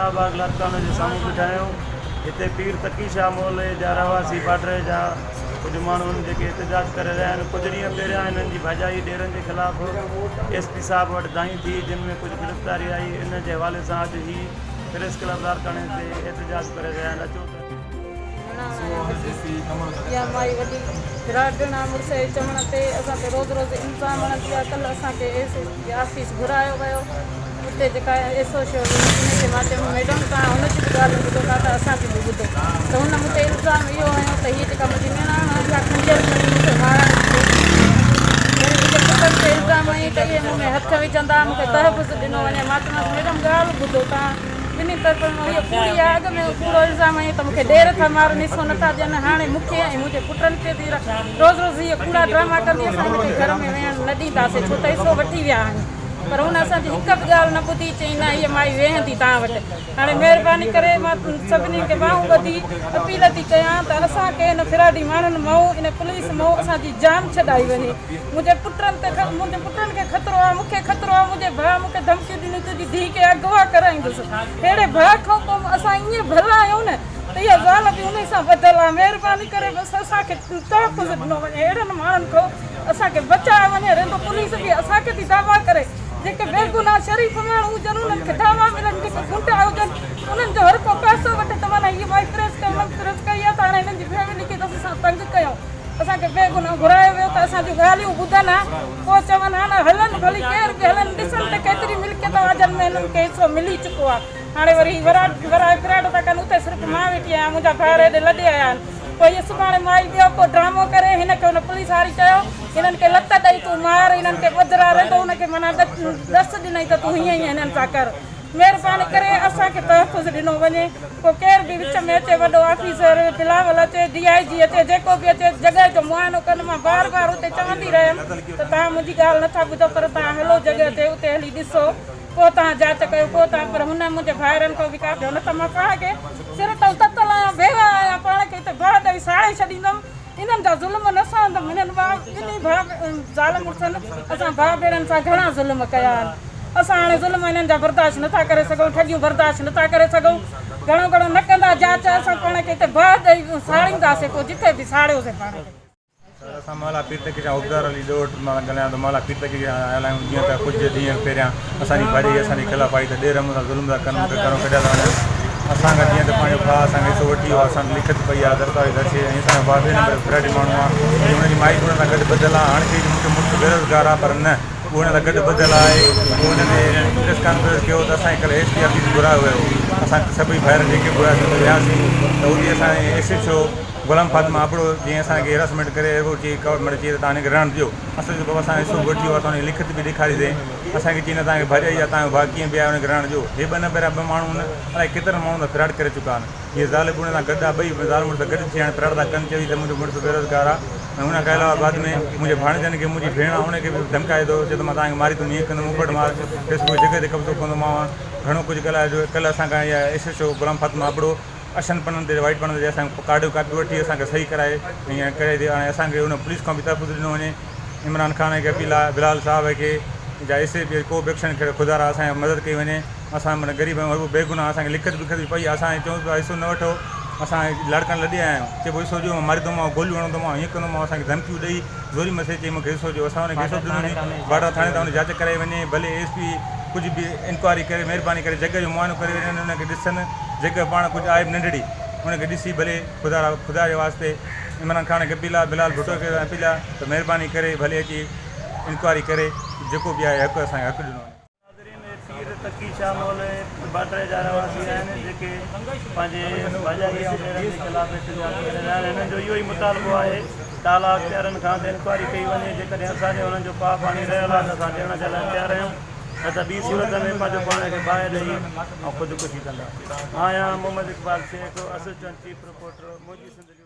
جناح باغ لاڙڪاڻي جي سامهون بيٺا آهيون هتي پير تقي شاهه محلي جا رهواسي باڊري جا ڪجهه ماڻهو آهن جيڪي احتجاج ڪري رهيا آهن ڪجهه ڏينهن پهريان هنن جي ڀاڄائي ڏيرن جي خلاف ايس پي صاحب وٽ دانهين ٿي جن ۾ ڪجهه گرفتاري آئي ان جي حوالي سان اڄ هي پريس ڪلب لاڙڪاڻي تي احتجاج ڪري رهيا آهن اچو ته اها مائي وڏي گراڊڻ آ مڙس جي چوڻ تي اسان تي روز روز الزام هڻندي آ ڪلهه اسان کي ايس ايس پي آفيس گهرايو ويو اتي جيڪا ايس او شو هئي ان کي مان چيم ميڊم توهان هن جي به ڳالهه ٻڌو ٿا ته اسان جي به ٻڌو ته هن مون تي الزام اهو هنيو ته هيء جيڪا منهنجي نڻان آ اها خنجر کڻي مون کي مارڻ جي ڪوشش ڪئي وري منهنجي پٽن تي الزام هنيائين ته اهي مون ۾ هٿ وجهندا مون کي تحفظ ڏنو وڃي مان چيومانس ميڊم ڳالهه ٻڌو توهان ٻنهي طرفن مان اهو ڪوڙي آهي. اڳ ۾ اهو ڪوڙو الزام هنيو ته مون کي ڏير ٿا مارن، حصو نٿا ڏين، هاڻي مون کي ۽ منهنجي پٽن تي به روز روز اهي ڪوڙا ڊراما ڪندي اسان هن کي گهر ۾ ويهڻ نه ڏينداسين ڇو ته حصو وٺي ويا آهيون. پر هن اسان جي هڪ به ڳالهه نه ٻڌي، چيائين نه هيء مائي ويهندي توهان وٽ. هاڻي مهرباني ڪري مان سڀني کي ٻانهون ٻڌي اپيل ٿي ڪيان ته اسان کي هن فراڊي ماڻهن مئون، ان پوليس مئون اسان جي جان ڇڏائي وڃي. منهنجي پٽن تي منهنجي پٽن کي خطرو آهي، مون کي خطرو آهي، منهنجي ڀاء مون کي ڌمڪيون ڏنيون تنهنجي ڌيء کي اغوا ڪرائيندس. اهڙي ڀاء کان پوء اسان ائين ڀلا آهيون نه ته اها زال به انهي سان ٻڌل آهي. مهرباني ڪري بس اسان کي تحفظ ڏنو وڃي، اهڙن ماڻهن کان اسان کي بچايو وڃي. رهندو پوليس به اسان کي ٿي دعويٰ ڪري، جيڪي بيگناهه شريف ماڻهو هجن انهن کي دعويٰ ملن، جيڪي غنڊا هجن انهن جو هر ڪو پئسو وٺي ته معنيٰ هيء مائي پريس ڪانفرنس ڪئي آهي ته هاڻي هنن جي فيملي کي ته اسان تنگ ڪيون. اسان کي بيگناهه گهرايو ويو ته اسان جون ڳالهيون ٻڌن ها، پوء چون ها نه هلن ڀلي ڪير به هلن ڏسن ته ڪيتري ملڪيت واجن ۾ هنن کي حصو ملي چڪو آهي. هاڻي وري هي ورائي فراڊ ٿا ڪن اتي صرف مان ويٺي آهيان منهنجا ڀائر هيڏي لڏي آيا آهن. پوء هيء سڀاڻي مائي ٻيو ڪو ڊرامو ڪري هن کي ان پوليس واري چيو هنن کي لت ڏئي تون مار هنن کي ٻڌرا رهندو هن کي معنيٰ ڏس ڏنئي ته تون هيئن هيئن هنن سان ڪر. مهرباني ڪري اسان کي تحفظ ڏنو وڃي پوء ڪير به وچ ۾ اچي وڏو آفيسر بلاول اچي ڊي I جي اچي جيڪو به اچي جڳهه جو معائنو ڪن مان بار بار اتي چوندي رهيم ته توهان منهنجي ڳالهه نٿا ٻڌو پر توهان هلو جڳهه تي اتي هلي ڏسو پوء توهان جاچ ڪيو پوء توهان پر هن منهنجي ڀائرن کان به ڪافي نه ته مان پاڻ کي سر تائين تتل آهيان بيواهه آهيان پاڻ کي اتي باهه ڏئي ساڙي ڇڏيندم. انهن جا ظلم نه سهندم. هنن ٻنهي ڀاء زال مڙسن اسان ڀاء ڀيڻن سان گهڻا ظلم ڪيا آهن. اسان هاڻي ظلم هنن جا برداشت نه ٿا ڪري سگهون، ٺڳيون برداشت نه ٿا ڪري سگهون. گهڻو گهڻو نه ڪندا جاچ، اسان پاڻ کي هتي باهه ڏئي ساڙينداسين، پوء جتي به ساڙيوسين پاڻ کي. سر اسان محلا پير تقي جا حبدار علي ڏوهٽ مان ڳالهايان ٿو محلا پير تقي کان آيل آهيون جيئن ته ڪجهه ڏينهن پهريان اسان جي ڀاڄائي اسان جي خلاف آئي ته ڏير مون سان ظلم ٿا ڪن مون کي گهرون ڪڍيا ٿا وڃن اسان کان جيئن ته پنهنجو ڀاء اسان کي حصو وٺي ويو آهي اسان وٽ لکت پئي آهي دستاويز هر شيء ۽ اسان جو ڀاء ٻئي نمبر جو فراڊي ماڻهو آهي ۽ هن جي مائي به هن سان گڏ ٻڌل آهي هاڻ چئي ٿي منهنجو مڙس بيروزگار آهي پر نه اهو هن سان گڏ ٻڌل آهي پوء هن تي پريس ڪانفرنس ڪيو ته اسان کي ڪلهه ايس پي آفيس گهرايو ويو اسان سڀئي ڀائر جيڪي به هياسين اتي وياسين ته اتي اسان کي S H O Ghulam Fatima Abro جنهن اسان کي هراسمينٽ ڪري ايئرپورٽ چئي مڙ چئي ته توهان هن کي رهڻ ڏيو اسان چيو بابا اسان حصو به وٺي ويو اسان هن کي لکت به ڏيکاريسين اسان کي چئي نه توهان کي ڀاڄائي يا توهان جو ڀاء ڪيئن به آهي ان کي رهڻ ڏيو. هي ٻه نمبر جا ٻه ماڻهو آهن الائي ڪيترن ماڻهن سان فراڊ ڪري چڪا آهن. هيء زال به ان سان گڏ آهي ٻئي زال مڙس گڏ ٿي هاڻي فراڊ ٿا ڪن چوي ته منهنجو مڙس بيروزگار آهي ۽ ان کان علاوه بعد ۾ منهنجي ڀاڻيجن کي منهنجي ڀيڻ آهي ان کي به ڌمڪائي ٿو چئي ٿو مان توهان کي ماري ٿو ائين ڪندم اپٽ مار فيس بڪ جڳهه تي قبضو ڪندومانو گهڻو ڪجهه ڳالهايو جو ڪلهه اسان کان اها S H O Ghulam Fatima Abro اشن پنن تي وائيٽ پنن تي اسان کي ڪارڊ جون ڪاپيون وٺي اسان کي صحيح ڪرائي ۽ ائين ڪري ٿي هاڻي اسان کي ان پوليس کان به تحفظ ڏنو وڃي عمران خان کي اپيل آهي بلال صاحب کي جا ايس ايس پي ڪو به ايڪشن کڻي خدا را اسان جي مدد ڪئي وڃي اسان معنيٰ غريب آهيون هر بيگناهه اسان کي لکت بکت به پئي آهي اسان چئون پيا حصو نه وٺو اسان لاڙڪاڻي لڏي آيا آهيون چئي پيو حصو ڏيو مان ماريندومانو گوليون هڻندومانو هيئن ڪندومانو اسان کي ڌمڪيون ڏئي زوري مسي چئي مون کي حصو ڏيو اسان ان کي حصو به ڏنو ني باڊرا ٿاڻي تان ان جي جاچ ڪرائي وڃي ڀلي ايس پي ڪجهه به انڪوائري ڪري مهرباني ڪري جڳهه جو معائنو ڪري وڃن ان کي ڏسن جڳهه پاڻ ڪجهه آهي به ننڍڙي ان کي ڏسي ڀلي خدا را خدا جي واسطي عمران خان کي اپيل آهي بلال ڀٽو کي اپيل آهي ته مهرباني ڪري ڀلي اچي انڪوائري ڪري جيڪو به آهي حق اسان کي حق ڏنو وڃي. ناظرين اهي پير تقي شاهه مولوي باڊري جا رهواسي آهن جيڪي پنهنجي ڀاڄائي ۽ ڏيرن جي خلاف احتجاج ڪري رهيا آهن هنن جو اهو ئي مطالبو آهي ته اعليٰ اختيارن کان ته انڪوائري ڪئي وڃي جيڪڏهن اسان جي انهن جو پاء پاڻي رهيل آهي ته اسان ڏيڻ جي لاء تيار آهيون نه ته ٻي صورت ۾ پنهنجو پاڻ کي باهه ڏئي ۽ خودڪشي ڪندا. آهيان Muhammad Iqbal Shaikh assistant chief reporter منهنجي سنڌ.